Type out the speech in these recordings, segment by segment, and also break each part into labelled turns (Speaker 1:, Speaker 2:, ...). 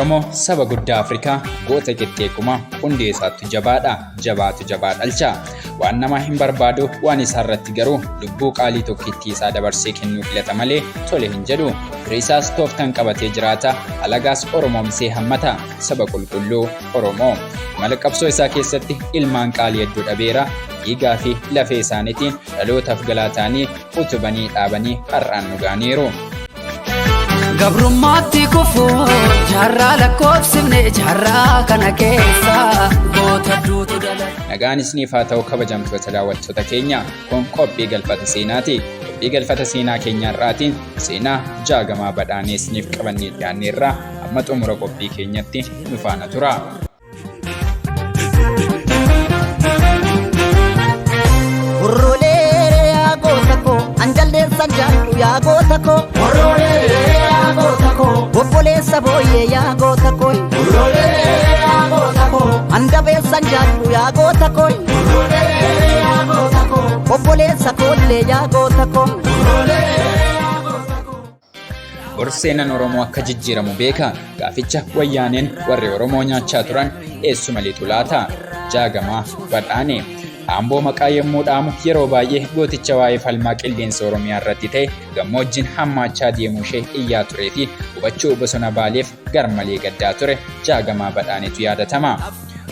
Speaker 1: Oromoo saba guddaa Afrikaa goota qixxee kumaa hundee isaattu jabaadha jabaatu jabaa dhalcha. Waan namaa hin barbaadu waan isaa irratti garuu lubbuu qaalii tokkittii isaa dabarsee kennuu filata malee tole hin jedhu. Firii isaas tooftan qabatee jiraata alagaas Oromoomsee hammata saba qulqulluu Oromoo. Imala qabsoo isaa keessatti ilmaan qaalii hedduu dhabeera dhiigaa fi lafee isaaniitiin dhalootaaf galaa ta'anii utubanii dhaabanii har'aan nu ga'aniiru.
Speaker 2: Gabrummaatti kufuu jaarraa lakkoofsifne jaarraa kana keessa goota duutu dhala.
Speaker 1: Nagaan isiniif haa ta'u kabajamtoota daawwattoota keenya kun qophii galfata seenaati. Qophii galfata seenaa keenya har'aatiin seenaa Jaagamaa Badhaanee isiniif qabannee dhiyaanneerra amma xumura qophii keenyatti nu faana tura.
Speaker 3: Hurruulee yaa goota koo anjalleessan jaallu yaa goota koo.
Speaker 2: Hurruulee yaa goota koo.
Speaker 3: Obboleessa booyyee yaa goota koo.
Speaker 2: Hurruulee yaa goota koo.
Speaker 3: Andabeessan jaallu yaa goota koo.
Speaker 2: Hurruulee yaa goota koo.
Speaker 3: Obboleessa koollee yaa goota koo.
Speaker 2: Hurruulee yaa goota koo.
Speaker 1: Bor seenaan Oromoo akka jijjiiramu beeka. Gaaficha wayyaaneen warri Oromoo nyaachaa turan eessuma lixu laata? Jaagamaa Badhaanee. Amboo maqaa yommuu dhaamu yeroo baay'ee gooticha waa'ee falmaa qilleensa Oromiyaa irratti ta'e gammoojjiin hammaachaa deemuu ishee iyyaa turee fi hubachuu bosona Baaleef garmalee gaddaa ture Jaagamaa Badhaaneetu yaadatama.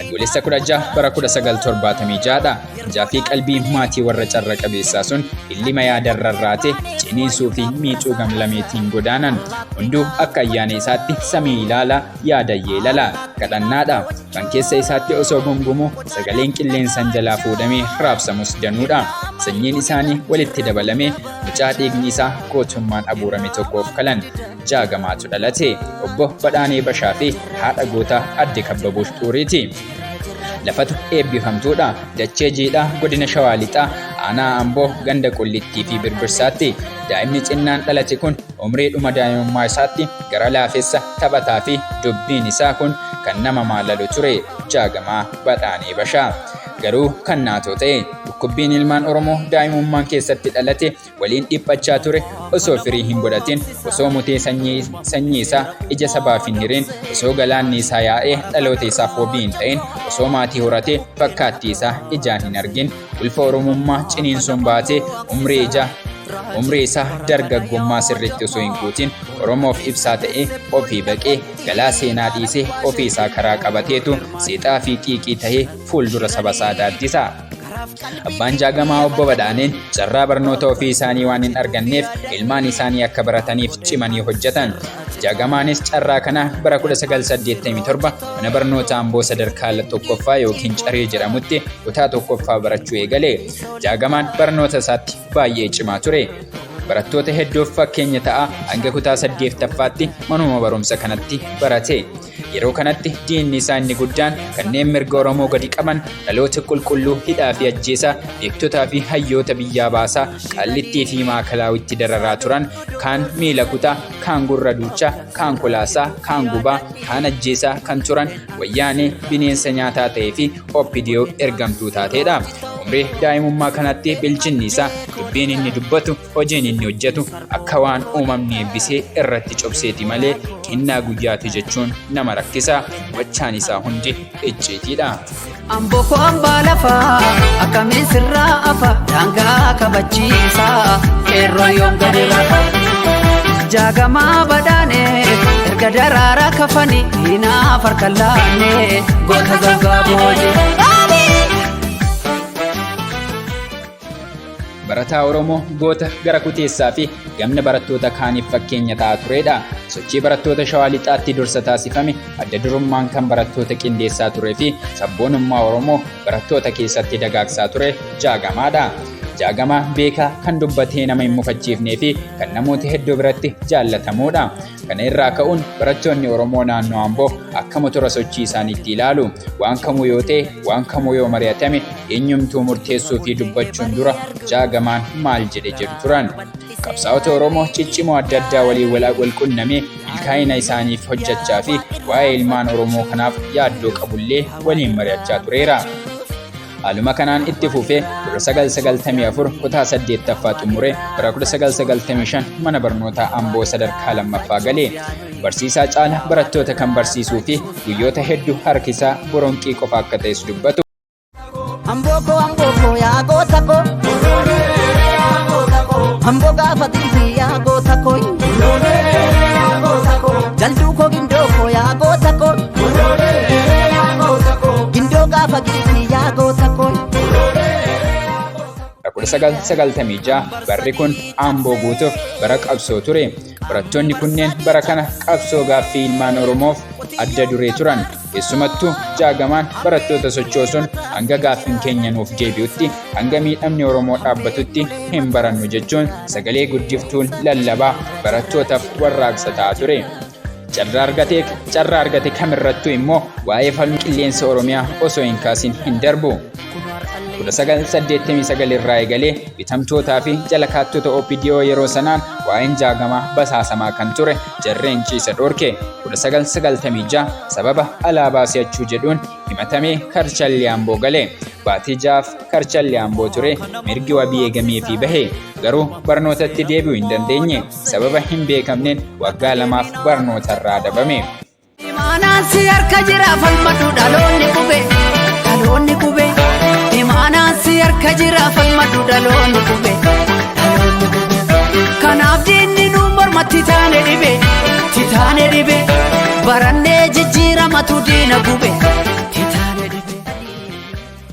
Speaker 1: Adoolessa 16 bara 1976 dha. Ijaa fi qalbii maatii warra carra qabeessaa sun illima yaada rarraate ciniinsuu fi miicuu gamlameetiin godaanan. Hunduu akka ayyaana isaatti samii ilaala yaada yeelala. Kadhannaadha. Kan keessa isaatti osoo gumgumu sagaleen qilleensan jalaa fuudhamee raabsamus danuudha. Sanyiin isaanii walitti dabalamee mucaa dhiigni isaa gootummaan abuurame tokkoof kalan. Jaagamaatu dhalate. Obbo Badhaanee Bashaa fi haadha gootaa Adde Kabbabuush Xuuriiti. Lafatu eebbifamtuudha. Dachee jiidhaa godina Shawaa Lixaa aanaa Amboo ganda Qullittii fi Birbirsaatti. Daa'imni cinnaan dhalate kun umrii dhuma daa'imummaa isaatti gara laafessa taphataa fi dubbiin isaa kun kan nama maalalu ture. Jaagamaa Badhaanee Bashaa. Garuu kan naatoo ta'e dhukkubbiin ilmaan Oromoo daa'imummaan keessatti dhalate waliin dhiphachaa ture osoo firii hin godhatin osoo mutee sanyii isaa ija sabaaf hin hirin osoo galaanni isaa yaa'ee dhaloota isaaf wabii hin ta'in osoo maatii horatee fakkaattii isaa ijaan hin argin ulfa Oromummaa ciniinsuun baatee umrii isaa dargaggummaa sirriitti osoo hin guutin Oromoof ibsaa ta'ee ofii baqee galaa seenaa dhiisee ofii isaa karaa qabateetu seexaa fi xiiqii ta'ee fuuldura saba isaa daaddisa. Abbaan Jaagamaa Obbo Badhaaneen carraa barnoota ofii isaanii waan hin arganneef ilmaan isaanii akka barataniif cimanii hojjetan. Jaagamaanis carraa kana bara 1987 mana barnoota Amboo sadarkaa tokkoffaa yookiin Caree jedhamutti kutaa tokkoffaa barachuu eegale. Jaagamaan barnoota isaatti baay'ee cimaa ture. Barattoota hedduuf fakkeenya ta'a hanga kutaa 8ffaatti manuma barumsa kanatti barate. Yeroo kanatti diinni isaa inni guddaan kanneen mirga Oromoo gadi qaban dhaloota qulqulluu hidhaa fi ajjeesaa beektotaa fi hayyoota biyyaa baasaa qaallittii fi maakalaawitti dararaa turan kaan miila kutaa kaan gurra duuchaa kaan kolaasaa kaan gubaa kaan ajjeesaa kan turan wayyaanee bineensa nyaataa ta'ee fi OPDO ergamtuu taateedha. Umrii daa'imummaa kanatti bilchinni isaa dubbiin inni dubbatu hojiin inni hojjetu akka waan uumamni eebbisee irratti cobseeti malee kennaa guyyaati jechuun nama rakkisa. Gochaan isaa hundi icciitiidha.
Speaker 2: Amboo koo ambaa lafaa akkamiin sirraa afa daangaa kabachiisa qeerroo yoom gadi rafa. Jaagamaa Badhaanee erga daraaraa kafanii diinaaf harka laannee goota zangaa booji.
Speaker 1: Barataa Oromoo goota gara kuteessaa fi gamna barattoota kaaniif fakkeenya ta'aa turedha. Sochii barattoota Shawaa Lixaatti dursa taasifame adda durummaan kan barattoota qindeessaa turee fi sabboonummaa Oromoo barattoota keessatti dagaagsaa ture Jaagamaadha. Jaagamaa beekaa kan dubbatee nama hin mufachiifnee fi kan namoota hedduu biratti jaallatamuudha. Kana irraa ka'uun barattoonni Oromoo naannoo Amboo akka motora sochii isaaniitti ilaalu. Waan kamuu yoo ta'e, waan kamuu yoo mari'atame eenyumtuu murteessuu fi dubbachuun dura Jaagamaan maal jedhe jedhu turan. Qabsaa'ota Oromoo ciccimoo adda addaa waliin wal qunnamee milkaa'ina isaaniif hojjechaa fi waa'ee ilmaan Oromoo kanaaf yaaddoo qabullee waliin mari'achaa tureera. Haaluma kanaan itti fufee 1994 kutaa 8ffaa xumuree bara 1995 mana barnootaa Amboo sadarkaa lammaffaa gale. Barsiisaa caala barattoota kan barsiisuu fi guyyoota hedduu harkisaa boronqii qofa akka ta'es dubbatu.
Speaker 3: Amboo koo, amboo koo, yaa goota koo. Amboo gaafa xiifi, yaa goota koo. Jalduu koo, gindoo koo, yaa goota koo. Gindoo gaafa xiifi, yaa goota koo.
Speaker 1: 1996 barri kun Amboo guutuuf bara qabsoo ture. Barattoonni kunneen bara kana qabsoo gaaffii ilmaan Oromoof adda duree turan. Keessumattuu Jaagamaan barattoota sochoosuun hanga gaaffiin keenya nuuf deebi'utti, hanga miidhamni Oromoo dhaabbatutti hin barannu jechuun sagalee guddiftuun lallabaa barattootaaf warraaqsa ta'aa ture. Carraa argate kamirrattuu immoo waa'ee falmii qilleensa Oromiyaa osoo hin kaasin hin darbu. 1989 irraa eegalee bitamtootaa fi jalakaattota OPDO yeroo sanaan waa'een Jaagamaa basaasamaa kan ture jarreen ciisa dhorke. 1996 sababa alaabaa si'achuu jedhuun himatamee Karchallee Amboo gale. Baatii 6f Karchallee Amboo ture, mirgi wabii eegameefii bahe. Garuu barnootatti deebi'uu hin dandeenye. Sababa hin beekamneen waggaa 2f barnootarraa adabame.
Speaker 2: Imaanaan si harka jira, falmadhu, dhaloonni qube, dhaloonni qube. Imaanaan si harka jira, falmadhu, dhaloonni qube, dhaloonni qube. Kanaaf diinni nu mormatti taane dhibe, titaane dhibe. Barannee jijjiiramatu diina gube, titaane dhibe.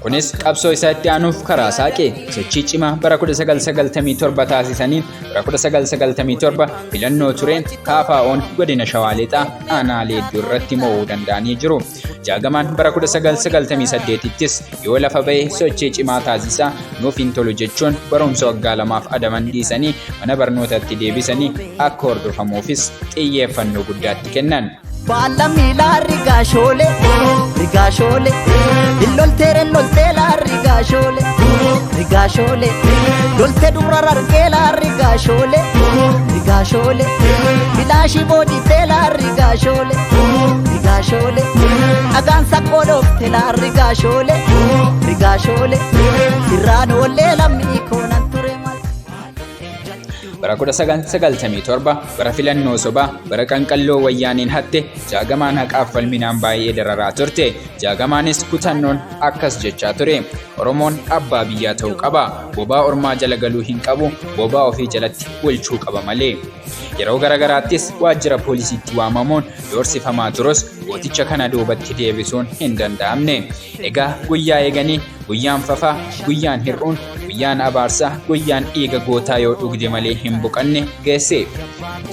Speaker 1: Kunis qabsoo isaa itti aanuuf karaa saaqe. Sochii cimaa bara 1997 taasisaniin bara 1997 filannoo tureen KFO'n godina Shawaa Lixaa aanaalee hedduu irratti mo'uu danda'anii jiru. Jaagamaan bara 1998ttis yoo lafa ba'e sochii cimaa taasisaa nuuf hin tolu jechuun barumsa waggaa 2f adaban dhiisanii mana barnootatti deebisanii akka hordofamuufis xiyyeeffannoo guddaatti kennan.
Speaker 3: Baala miilaa rigaa shoolee, rigaa shoolee. Lolteere loltee laa rigaa shoolee, rigaa shoolee. Loltee dubra rargee laa rigaa shoolee, rigaa shoolee. Bilaashii booditee laa rigaa shoolee, rigaa shoolee. Dhagaan saqqoo dhoofte laa rigaa shoolee, rigaa shoolee. Irraan oollee lammii koonan ture mal.
Speaker 1: Bara 1997 bara filannoo sobaa, bara qanqalloo wayyaaniin hatte, Jaagamaan haqaaf falminaan baay'ee dararaa turte. Jaagamaanis kutannoon akkas jechaa ture. Oromoon abbaa biyyaa ta'uu qaba. Bobaa ormaa jala galuu hin qabu. Bobaa ofii jalatti bulchuu qaba malee. Yeroo garagaraattis waajjira poolisiitti waamamuun doorsifamaa turus gooticha kana duubatti deebisuun hin danda'amne. Egaa guyyaa eeganii guyyaan fafaa, guyyaan hir'uun, guyyaan abaarsaa, guyyaan dhiiga gootaa yoo dhugde malee hin boqanne geesse.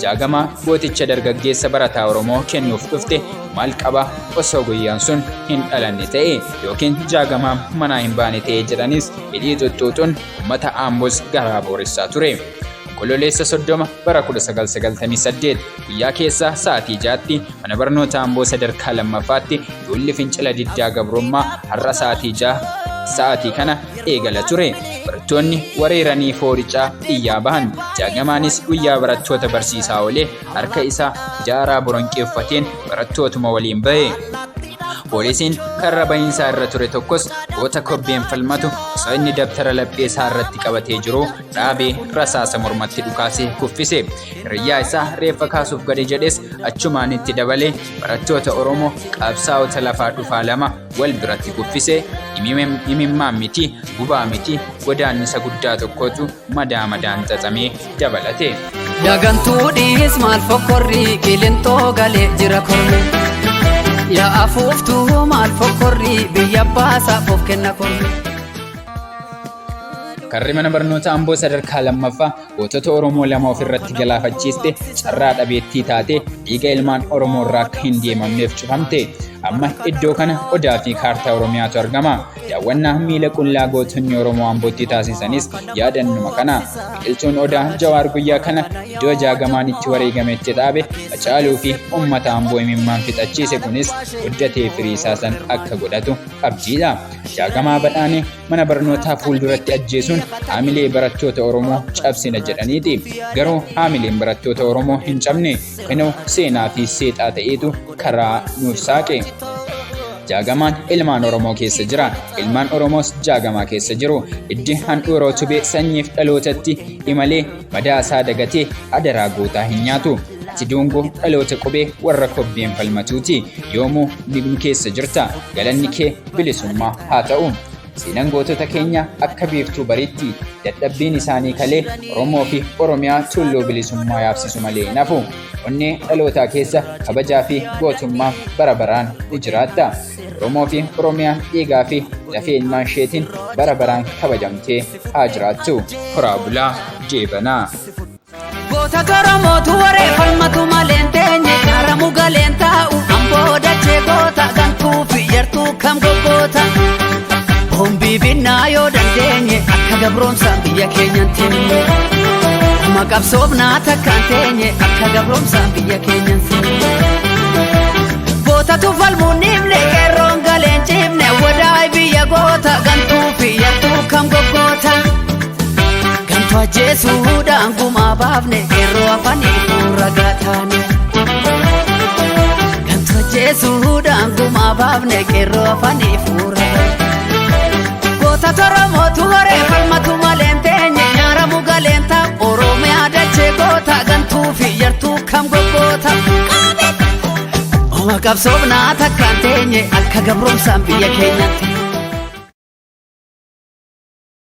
Speaker 1: Jaagamaa gooticha dargaggeessa barataa Oromoo kennuuf dhufte maal qaba osoo guyyaan sun hin dhalanne ta'e yookiin Jaagamaa manaa hin baane ta'e jedhanis hidhii xuxxuuxuun uummata Ambos garaa booressaa ture. Onkololeessa 30 bara 1998 guyyaa keessaa sa'aatii 6tti mana barnoota Amboo sadarkaa lammaffaatti duulli fincila diddaa gabrummaa har'a sa'aatii 6 sa'aatii kana eegala ture. Barattoonni wareeranii fooricaa iyyaa bahan. Jaagamaanis guyyaa barattoota barsiisaa oolee harka isaa jaaraa boronqii uffateen barattootuma waliin bahe. Poolisiin karra bahiinsaa irra ture tokkos goota kobbeen falmatu osoo inni dabtara laphee isaa irratti qabatee jiru dhaabee rasaasa mormatti dhukaasee kuffise. Hiriyyaa isaa reeffa kaasuuf gadi jedhes achumaan itti dabalee barattoota Oromoo qabsaa'ota lafaa dhufaa lama wal biratti kuffise. Imimmaan miti, gubaa miti, godaannisa guddaa tokkotu madaa madaan xaxamee dabalate.
Speaker 2: Yagantuu dhiis, maal fokkorrii, qilintoo galee jira korme. Yaa afuuftuu, maal fokkorrii, biyya baasaaf of kenna korme.
Speaker 1: Karri mana barnoota Amboo sadarkaa lammaffaa gootota Oromoo lama ofirratti galaafachiiste carraa dhabeettii taate dhiiga ilmaan Oromoo irraa akka hin deemamneef cufamte. Amma iddoo kana odaa fi kaartaa Oromiyaatu argama. Daawwannaa miila qullaa gootonni Oromoo Ambootti taasisanis yaadannuma kana. Biqiltuun odaa Jawaar guyyaa kana iddoo Jaagamaan itti wareegametti dhaabe, Hacaaluu fi uummata Amboo imimmaan fixachiise kunis guddatee firii isaa san akka godhatu abdiidha. Jaagamaa Badhaanee mana barnootaa fuulduratti ajjeesuun haamilee barattoota Oromoo cabsina jedhaniiti. Garuu haamileen barattoota Oromoo hin cabne. Kunoo seenaa fi seexaa ta'eetu karaa nuuf saaqe. Jaagamaan ilmaan Oromoo keessa jira. Ilmaan Oromoos jaagamaa keessa jiru. Iddi handhuura utubee sanyiif dhalootatti imalee madaa isaa dagatee adaraa gootaa hin nyaatu. Ati dungoo dhaloota qubee warra kobbeen falmatuuti. Yoomuu nu keessa jirta. Galanni kee bilisummaa haa ta'u. Seenaan gootota keenya akka biiftuu bariitti dadhabbiin isaanii kalee Oromoo fi Oromiyaa tulluu bilisummaa yaabsisu malee hin hafu. Onnee dhalootaa keessa kabajaa fi gootummaa bara baraan ni jiraatta. Oromoo fi Oromiyaan dhiigaa fi lafee ilmaan isheetiin bara baraan kabajamtee haa jiraattu. Horaa bulaa jeebanaa.
Speaker 2: Goota Oromootu waree falmatu malee hin teenye gaaramu galeen taa'u amboo dachee goota gantuu fi yartuu kam goggoota. Boombii binnaa yoo dandeenye akka gabroomsaan biyya keenyan teenye. Amma qabsoofnaa takkaan teenye akka gabroomsaan biyya keenyan teenye. Gootatu falmuun dhiibne qeerroon galeen ciifne wadaay biyya goota gantuu fi yartuu kam goggoota. Gantuu ajjeesuudhaan gumaa baafne qeerroo afanii fuura gaataane. Gantuu ajjeesuudhaan gumaa baafne qeerroo afanii fuura gaataane. Goota Oromootu horee falmatu malee hin teenye nyaaramu galeen ta'a Oromiyaa dachee goota gantuu fi yartuu kam goggoota. Oma qabsoofnaa takkaan teenye akka gabroomsaan biyya keenyatti.